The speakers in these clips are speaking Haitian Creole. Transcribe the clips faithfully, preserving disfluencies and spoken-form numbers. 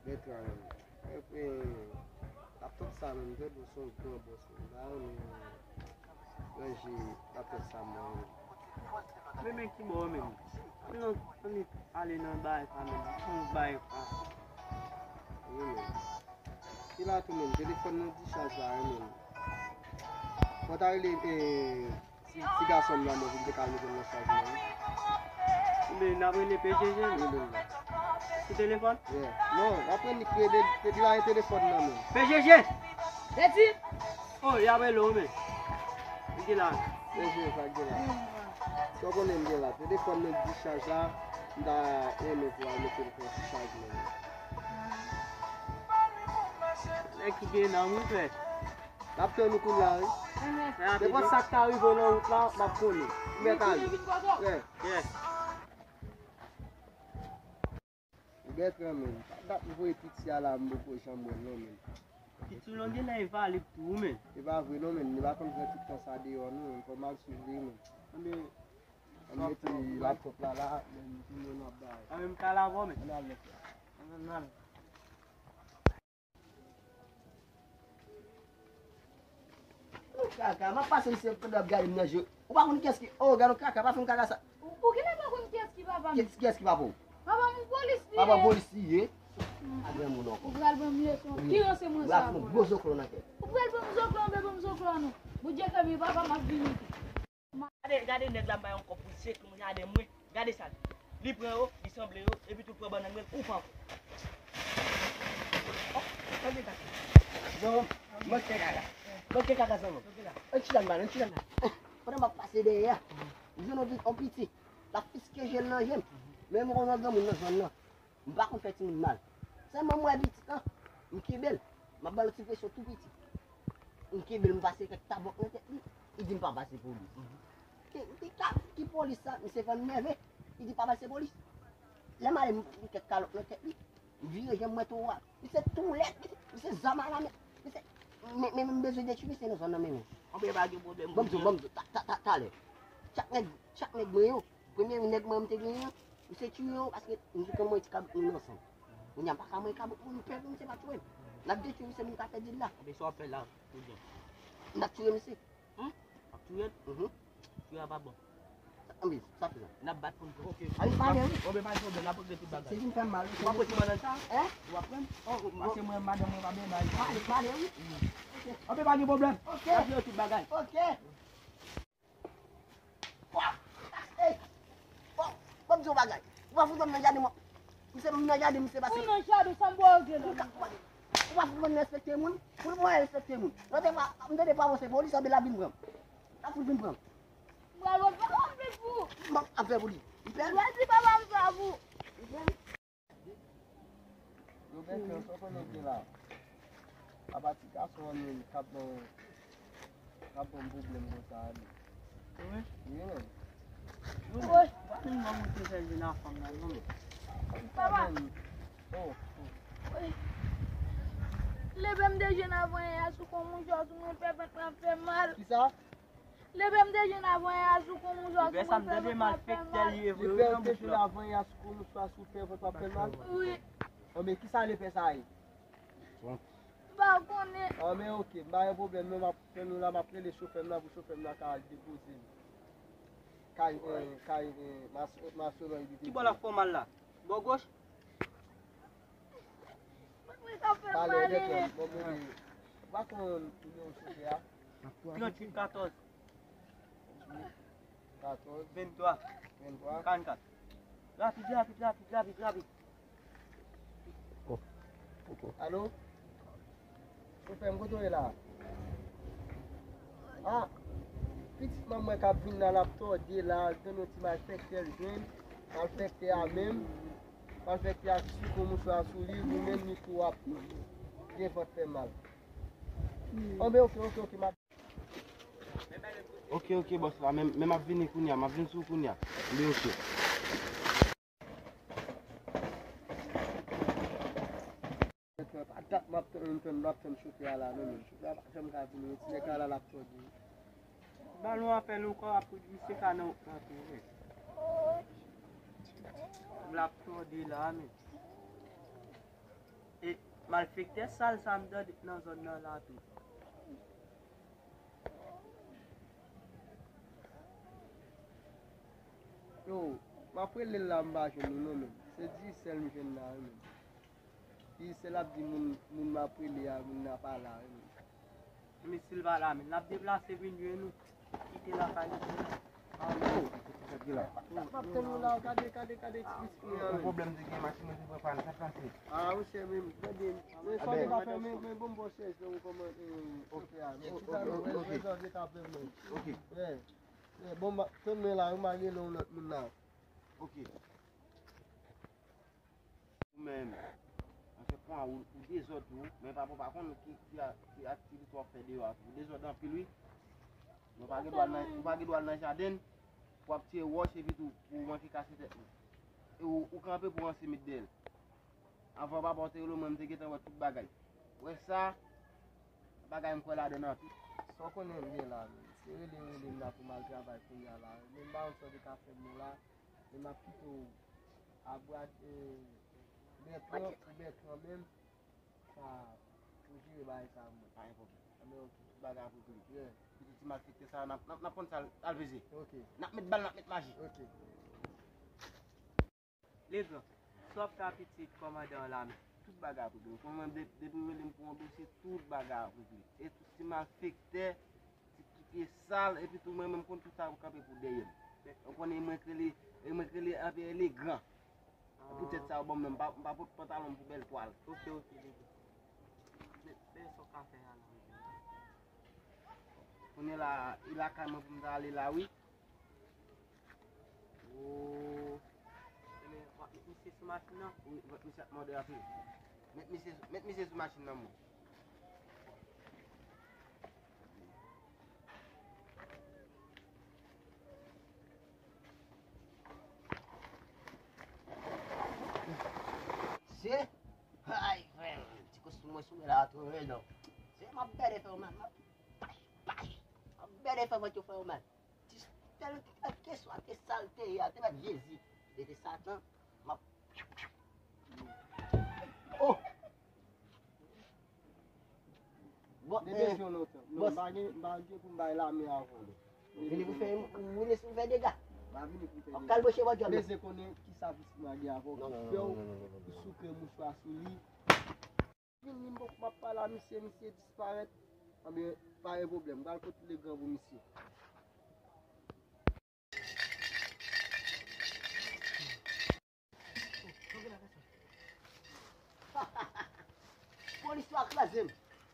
Bètran menm. Epi, laptòp sa menm, trè bon, se yon gran bòs menm. M pa renmen ranje laptòp sa mwen. Men, men ki bò menm? Non, annik ale nan bagay sa menm. Yon bagay sa. Wi, menm. Ki la tou menm, telefòn nan dichaj la, wi, menm. Fò ta rele, eh, ti, ti gason m nan, mwen, pou m te ka mete l nan chaj mwen, wi. Ebyen, n ap rele P G G, wi, menm. Sou telefòn? Yeah. Non, w ap rele li, rele, rele, rele telefòn nan, menm. P G G! Beti! Oh, y ap rele w, men. Li gen la. P G G, sa gen la. Sa w konnen m gen la. Telefòn nan dichaj la, m ta renmen pou al mete l pran ti chaj mwen. Nèg ki gen nanm, wi, frè. N ap tann ou kounye a, wi. Nenpòt sa k ta rive w nan wout la, m ap konnen. Ou mèt ale. Yeah. Yeah. Ou Bètran, menm. Pa dat m voye piti a la, m poko janm wè l non, menm. Piti w lan genlè e valib tou, menm. E pa vre non, menm. Li pa konn pran tout tan sa deyò, non. Fò m al swiv li, menm. Ann mete laptòp la la, menm, jounen n ap bay. Ann menm ka la vò, menm. Ann al, mesye. Ann al. Kaka, m ap pase misye pandan l ap gade m nan je. Ou pa konn kiyès ki, oh, gade yon kaka, pa fè m kaka sa. Ou, ou genlè pa konn kiyès ki papa m. Kiyès, kiyès ki papa w? Papa m yon polis li ye. Papa w polis li ye? A granmoun ankò. Ou pral ban m leson. Wi. Ki ranse mwen sa pou ou? Gwo zoklo nan tèt. Ou pral ban m zoklo, anben ban m zoklo non. Bondye fè m, papa m ap vini tou. Gade, gade nèg la bay yon kòb pou l seke mwen, gade mwen. Gade sa. Li pran yo, li sanble yo, epi tou l pran bannann mwen, ou pa ankò. Oh, tande kaka. Non, manke kaka. Manke kaka zanmi. Ann chita n pale, ann chita n pale. Pandan m ap pase dèyè a, m jwenn yon pi-, yon pitit. L ap fiske je l nan je m. Men m konn yon granmoun nan zòn nan. M pa konn fè timoun mal. Sèlman m wè pitit lan, m kenbe l. M ap ba l yon ti presyon tou piti. M kenbe l, m pase kèk tabòk nan tèt li. Li di m pa pase polis. Ki, ki, ka- ki polis sa? Misye fè m nève. Li di pa pase polis. Lè m ale, m pran kèk kalòt nan tèt li. M vire je m, m wè tou a. Misye tou lèd. Misye zam alamen. Misye, men, men, men m bezwen detwi misye nan zòn nan menm. Anben pa gen pwoblèm. Ban m di w, ban m di w, ta, ta, ta, talè. Chak nèg, chak nèg mwen yo, premye nèg mwen m te genyen an, misye tiye yo paske m te konn manyen ti kabout moun ansanm. Kounye a m pa ka manyen kabout moun, m pè pou misye pa tiye m. N ap detwi misye, moun ka fè dil la. Anben sa w ap fè la, kounye a? N ap tiye misye. Hmm? W ap tiye l? Mhm. Tiye a pa bon. Anben, sa fè la. N ap bat pou n pran. Ok. Ann pale, wi. Anben pa gen pwoblèm, n ap regle tout bagay. Se vin fè m mal, wi. Ou pa pran ti bannann sa? Hein? Ou pa pran? Oh, oh, oh. Pase mwen, madanm mwen pa byen bay. Pale, pale, wi. Anben pa gen pwoblèm. Ok. N ap regle tout bagay. Ok. Ey! Bon, bon, m di w bagay. Ou pa fout wè m nan jaden, mwen. Misye, m nan jaden, misye pase. Ou nan jaden, sa m ba w regle la. Ou pa fout konn respekte moun. Pou l mwen respekte moun. Lòt fwa, m tande pa w se polis, anben l ap vin pran m. L ap fout vin pran m. M pral wè papa m vle pou ou. M ap fè pou li. M pè. M pral di papa m sa pou ou. Yo, Bètran, sa w konnen gen la? Apa ti gason an menm k ap ban, k ap ban m pwoblèm konsa a, li. Wi. Wi, menm. Wi, pa menm ban mwen te fè jèn a fanm nan, non, men. Papa. Oh, oh. Wi. Leve m de jèn avan yè a sou kon mouchwa sou mwen, fè vant mwen ap fè mal. Kisa? Leve m de jèn avan yè a sou kon mouchwa sou mwen, fè vant mwen ap fè mal. Leve m de jèn avan yè a sou kon mouchwa sou fè vant mwen ap fè mal? Wi. Anben, kisa lepè sa ye? M pa konnen. Anben, ok, m pa gen pwoblèm, non, m ap, fè nou la, m ap rele chofè m nan pou chofè m nan ka al depoze m. Kay, eh, kay, eh, mas-, masolòy li te di. Ki bò l ap fè w mal la? Bò goch? Mwen ka fè m pale. Bon, bon, bon. Ou pa konn nimewo chofè a? Tranntuit katòz. Katòz. Venntwa. Venntwa. Karannkat. Rapid, rapid, rapid, rapid, rapid. Oh, oh, oh. Alo? Chofè m, kote w ye la? Ah, pitit manman mwen k ap vin la, l ap tòde la, l tann yon ti malfektè l jwenn. Malfektè a menm, malfektè a ti kon mouchwa sou li, ou menm li tou w ap gen vant fè mal. Anben, ok, ok, ok, m ap Ok, ok, bòs la, men, men m ap vini kounye a, m ap vin sou ou kounye a. Anben, ok. Pa dat m ap tann, m ap tann chofè a la, non, men chofè a pa janm ka vini, ti nèg la la, l ap tòde. Balon apèl ankò, ap misye ka nan, nan tou, men. M ap tande la, men. E malfektè sal sa m tande nan zòn nan la tou. Yo, m ap rele l la, m pa jwenn li non, men. Se Digicel m jwenn la, wi, men. Digicel ap di moun, moun m ap rele a, moun nan pa la, wi, men. Men si l pa la, men l ap deplase vin jwenn nou. Kite lakay nou. Ah, non. M ap tann ou la, gade, gade, gade ti biskwi a, men. Pwoblèm de gen machin mwen te pran pann, sa k pase? Ah, monchè, men, tande, men sa nou ka fè, men, men bon, bon, chèz, nou kòman, eh, ok, ok, ok. Ok. Yeah. Yeah, bon, tann mwen la, wi, m al rele yon lòt moun la. Ok. Ou menm, anfèt, pran ou, ou dezòd tou, men papa w pa konn ki, ki, a- ki aktivite w ap fè deyò a tou. Ou dezòd anpil, wi. Ou pa gen dwa al nan, ou pa gen dwa al nan jaden pou w ap tire wòch epi tou pou w manke kase tèt mwen. E ou, ou kanpe pou w ranse met dèyè l. Anvan papa w te rele w, mwen, m te gentan wè tout bagay. Ou wè sa, bagay m kwè ladan l anpil. Sa w konnen m gen la, men. Se rele, rele m la pou m al travay kounye a la. Men m pa konn sa w te ka fè m non la. Men m ap kite w a Brad, eh, Bertrand, ou Bertrand menm, sa, pou jere bagay sa mwen. Pa gen pwoblèm. Anben, ok. Tout bagay ap regle. Yeah. Pitit ti malfektè sa, n ap, n ap, n ap konn sa l, al veze. Ok. N ap met bal, n ap met maji. Ok. Legan, sa w ap fè a pitit kòmandan an la, men? Tout bagay ap regle. Kòman de-, depi w rele m pou yon dosye, tout bagay ap regle. E tout ti malfektè, ti pye sal, epi tou mwen menm konn tout sa pou kanpe pou dèyè m. Ou konnen mwen k rele, e mwen k rele anpil Legan. Poutèt sa, bon, mwen m pa, m pa pot pantalon m pou bèl twal. Ok, ok, Legan. Men, men sa w ka fè a la. Kounye a la, e lakay mwen pou m ta ale la, wi. Oh. Ebyen, w ap met misye sou machin nan? Wi, w ap met misye ap mòde anpil. Met misye, met misye sou machin nan, mwen. Se, ay, frè m, ti kostim mwen sou mwen la, tou, non. Se, m ap bède fè w, man, m ap, pach, pach, m ap bède fè w, fè w, man. Ti sèl kesyon a te sa l te ye a, te mèt Jezi. Li te Satan, m ap. Oh! Bon, de eh, bezwen lontan. Non, m pa gen, m pa gen pou m bay lame avan, non. Vini pou fè, vini pou fè dega. M pa vini pou fè dega. Kalboche bò djòb la. Bezwen konnen kisa pitit mwen gen avè w ki fè w soukre mouchwa sou li. Vin li, m ap pale a misye, misye disparèt. Anben, pa gen pwoblèm. M pral kote Legan pou misye. Polis la kraze m.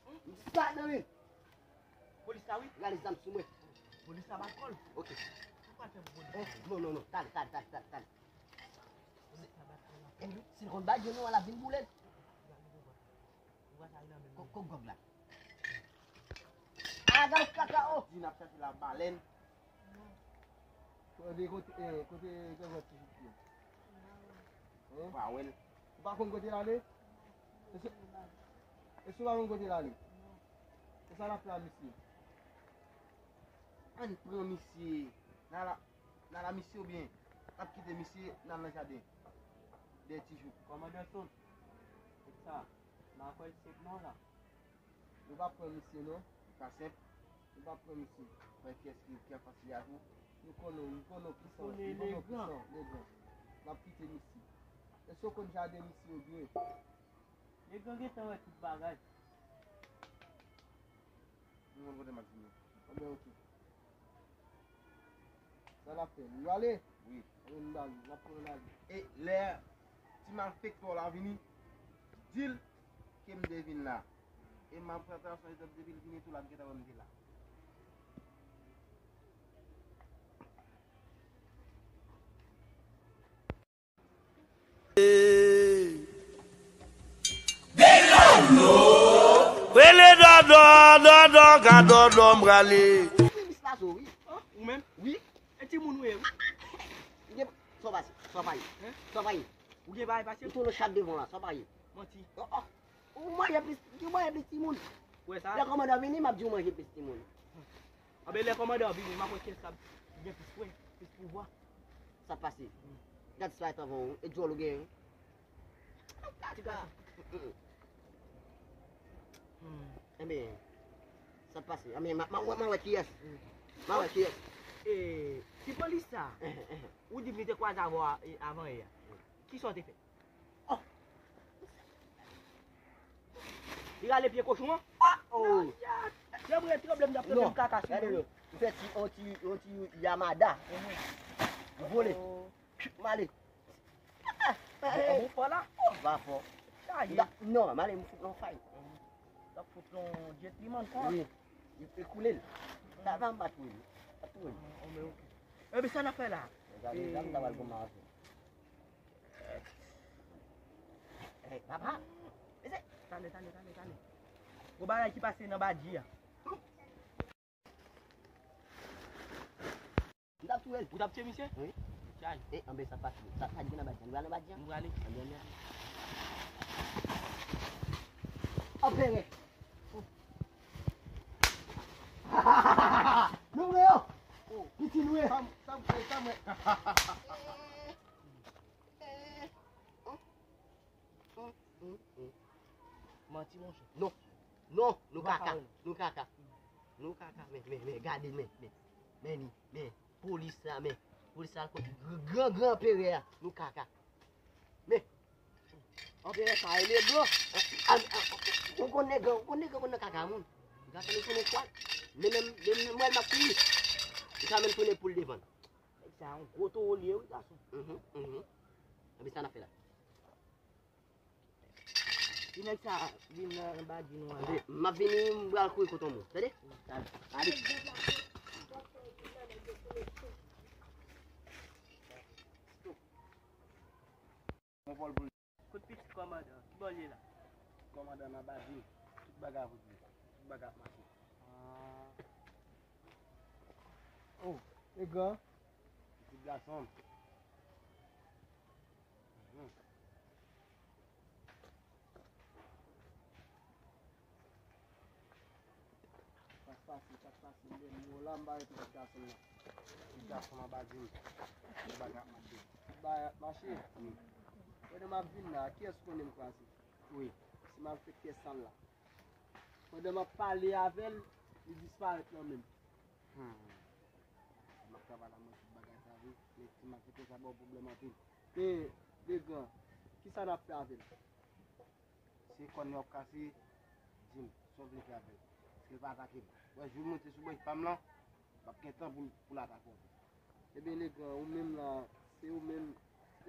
M disparèt nan ri. Polis la, wi. Gade zam sou mwen. Polis la bat kò l. Ok. Ou pa fè pou polis la. Eh, non, non, non. Tande, tande, tande, tande, tande. Polis la bat kò l. Eh, si l konn bay, nou, l ap vin boule l. Kòk, kòk gòg la. Agay kaka, oh. Di n ap chache la balèn. Kote, kote, eh, kote, kote ti jip yo? Hein? Pa wè l. Ou pa konn kote l ale? E se, e se ou pa konn kote l ale? E sa n ap fè a misye? Ann pran misye. N al a, n al a misye oubyen n ap kite misye, n al nan jaden? Dèyè ti jou. Kòmandan Son, se sa. M pa kwè l senp non la. Nou p ap pran misye non. Li pa senp. Nou p ap pran misye. Mwen pyès ki, ki anfas li a tou. Nou konnen, nou konnen w pisan. Nou konnen w pisan, Legan. N ap kite misye. Èske w konn jaden misye oubyen? Legan gentan wè tout bagay. Nou konn kote m ap vini. Anben, ok. Sa n ap fè? Nou ale? Wi. Anben, nou ale. N ap konnen n ale. E lè ti malfektè w la vini, di l ke m te vin la. E m ap pran transpò depi l vini tou, l ap gentan wè m te la. Rele Dòdò, Dòdò, ka Dòdò m prale. Minis Lazo, wi. Ou menm? Wi. E timoun ou ye, wi. Sa w pase? Sa w pa ye? Hein? Sa w pa ye? Ou gen bagay pase? Ou tou nan chat devan la, sa w pa ye? Manti. Oh, oh. Ou manje plis, ou manje plis timoun. Ou wè sa? Lè kòmandan vini, m ap di w manje plis timoun. Anben, lè kòmandan an vini, m ap wè kiyès k ap gen plis pwen, plis pouvwa. Sa pase? Gad sa anvan ou, e djòl ou genyen wi. Ti gason. Enben, sa pase? Anben, m a wè kiyès. M a wè kiyès. E, ti polis sa, ou di m li te kwaze avè w avan yè a. Kisa w te fè? Oh! Li rale pye kochon an? Ah! Oh! Lè m ret tranble, m t ap tranble m kaka sou li. M fè ti, yon ti, yon ti yamada. M vole. M ale. Bon, bon, fò la. Oh, va fò. Chaje. Non, m ale, m fout nan fay. L ap fout yon jet li, man, kò. Wi. Li koule l. Sa va, m pa touye l. Pa touye l. Enben, sa n ap fè la? Gade, la, m ta pral kòmanse. Ey, papa. Mesye. Tande, tande, tande, tande. Gwo bagay ki pase nan badji a. M t ap touye l. Ou t ap tiye misye? Wi. Chay. E, anben sa pase. Sa, sa di nan badji a. Nou pral nan badji a? Nou prale. Anben, anben. Anperè. Nou vre yo. Piti nou ye. Sa m, sa m, sa m wè. Manti, monchè. Non. Non, nou kaka. Nou kaka. Nou kaka. Men, men, men, gade, men, men. Men li, men. Polis la, men. Polis la, kote gran, gran, gran anperè a. Nou kaka. Men. Anperè sa, e le blan. Ou konn nèg, ou konn nèg, ou konn nan kaka moun. Gason, nou konnen kwa. Men, men, men, men, mwen, m ap kouri. Li ka menm tounen poul devan. Nèg sa, yon gwo towo li ye, wi, gason. Mhm, mhm. Anben, sa n ap fè la? Ti nèg sa vin nan badji nou an la. M ap vini, m pral kouri kote yon moun. Tande? Ale. Kout pitit kòmandan. Ki bò l ye la? Kòmandan nan badji. Tout bagay pou di. Tout bagay ap mache. Ah. Oh, e gran. Pitit gason. Mhm. Sa k pase, sa k pase, m la, m pa ret pitit gason nan. Pitit gason nan badji m. Tout bagay ap mache. Tout bagay ap mache? Wi. Pandan m ap vin la, kiyès ou konnen m kwaze? Wi. Se malfektè sa l la. Pandan m ap pale avè l, li disparèt nan men m. Hmm. M ap travay la, mwen tout bagay sa vre, men ti malfektè sa ba w pwoblèm anpil. Men, legan, kisa n ap fè avè l? Se kòn li w ap kase, di m, sa w vle fè avè l? Paske l pa atake m. Wè, jou l monte sou bòch pa m lan, m ap gen tan pou l, pou l atake w. Ebyen, legan, ou menm la, se ou menm,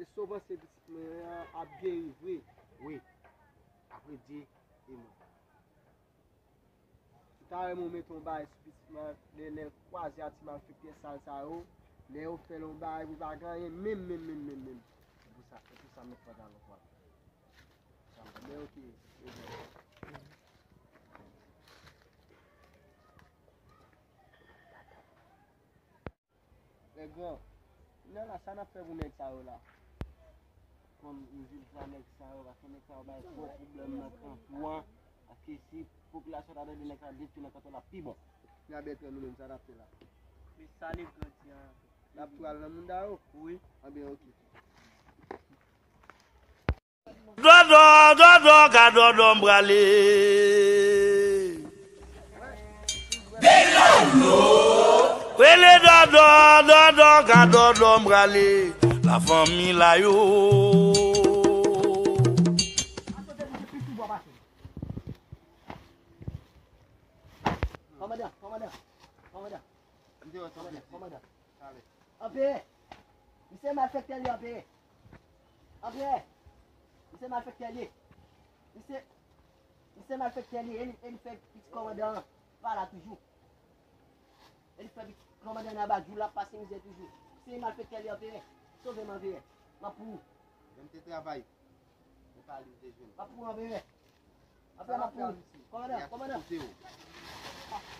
e sa w panse pitit mwen an ap geri vre? Wi, apre Dye e mwen. M ta renmen w mete yon bagay sou pitit mwen, lè, lè l kwaze ak ti malfektè sal sa yo, lè yo fè l yon bagay pou l pa gen anyen, menm, menm, menm, menm, menm. Se pou sa, se pou sa m met pantalon pran. Men oke, oke. Lè gran, kounye a la, sa n ap fè pou nèg sa yo la? Konn rezilta nèg sa yo, paske nèg sa yo bay twòp pwoblèm nan kanton an, paske si popilasyon ta tande nèg sa yo detwi nan kanton an, l ap pi bon. N a bètè nou menm, sa n ap fè la? Men sa lè gran di a. N ap pral nan moun sa yo? Wi. Anben, oke. Dòdò, dòdò, ka dòdò m prale. Rele dòdò, dòdò, ka dòdò m prale. Lafanmi la yo. Kòmandan, kòmandan, kòmandan. Kòmandan, kòmandan. Anperè! Misye malfektè li, anperè! Anperè! Misye malfektè li. Misye, misye malfektè li, e li, e li fè pitit kòmandan an pa la toujou. E li fè pitit kòmandan an aba jou, l ap pase mizè toujou. Se malfektè li, anperè. Sove m, anperè. M ap pou ou. Menm te travay. Ou pa li te jwenn. M ap pou ou, anperè. Apre m ap pou ou. Kòmandan, kòmandan.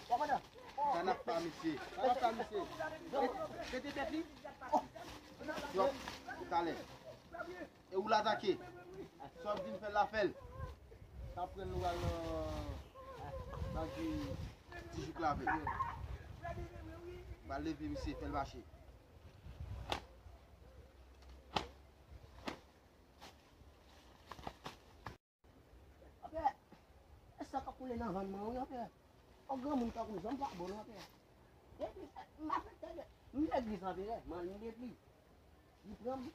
Kòmandan. Sa n ap fè misye? Sa n ap fè misye? Rete tèt li. Djòb, talè. E ou l atake. Sa w ap di m fè l la fè l. Sa pran nou al nan, nan ti jouk la avè l. Al leve misye, fè l mache. Apre, e sa k ap koule nan vàn mwen wi, anperè. Yon granmoun tankou m, zanmi pa bon non, anperè. Depi, m ap tande, m legliz, anperè, m ann legliz. Li pran m,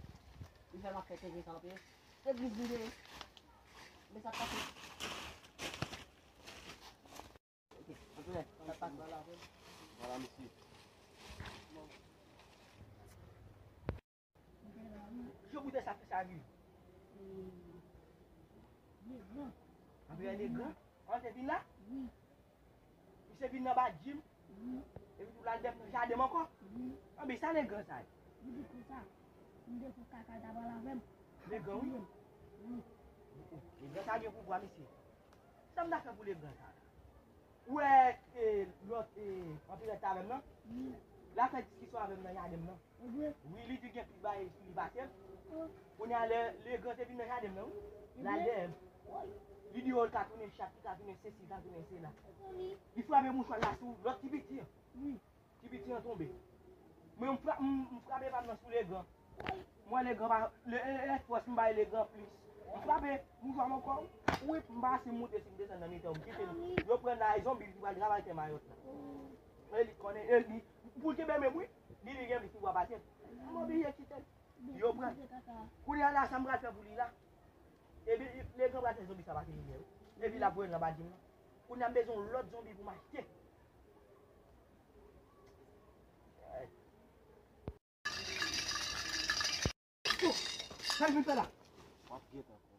li fè m ap fè tenten sa, anperè. Legliz m te ye. Men sa k pase. Ok, anperè, sa k pase? Vwala, mesye. Kijan pou te sa fè sa rive? Legan. Anperè Legan? An te vin la? Wi. Misye vin nan ba jim? Wi. Epi tou l al dèf nan jaden m ankò? Wi. Anben sa Legan sa ye? Li di konsa, m te fè kaka l ta pral avè m. Legan, wi. Wi. Legan sa gen pouvwa, mesye. Sa m ta fè pou Legan sa la? Ou wè, e, lòt, e, anperè t avè m nan? Wi. L ap fè diskisyon avè m nan jaden m nan. Wi, li di gen plis bagay sou li pase m. Kounye a, lè Legan te vin nan jaden m nan, wi. L al dèyè m. Li di yo, l ka tounen chat, li ka tounen sesi, li ka tounen sela. Li frape mouchwa l la sou lòt ti piti an. Ti piti an tonbe. Mwen, m fra-, m, m frape pa m nan sou Legan. M wè Legan pa, le, e, e, fòs m bay Legan plis. M frape, m jwe ankò. Wi, m pase, m moute, si m desann nan mitan, m kite l. Yo pran la, e zonbi, li pral travay tè Mayòt la. E li konnen, e li, pou l kenbe menm, wi. Li, li gen plis pouvwa pase m. M oblije kite l. Yo pran. Kounye a la, sa m pral fè pou li la. Epi, Legan pral fè zonbi sa pase li menm. Epi, l ap voye l nan ba jim nan. Kounye a, m bezwen yon lòt zonbi pou m achte. Sa l vin fè la? W ap gentan konn.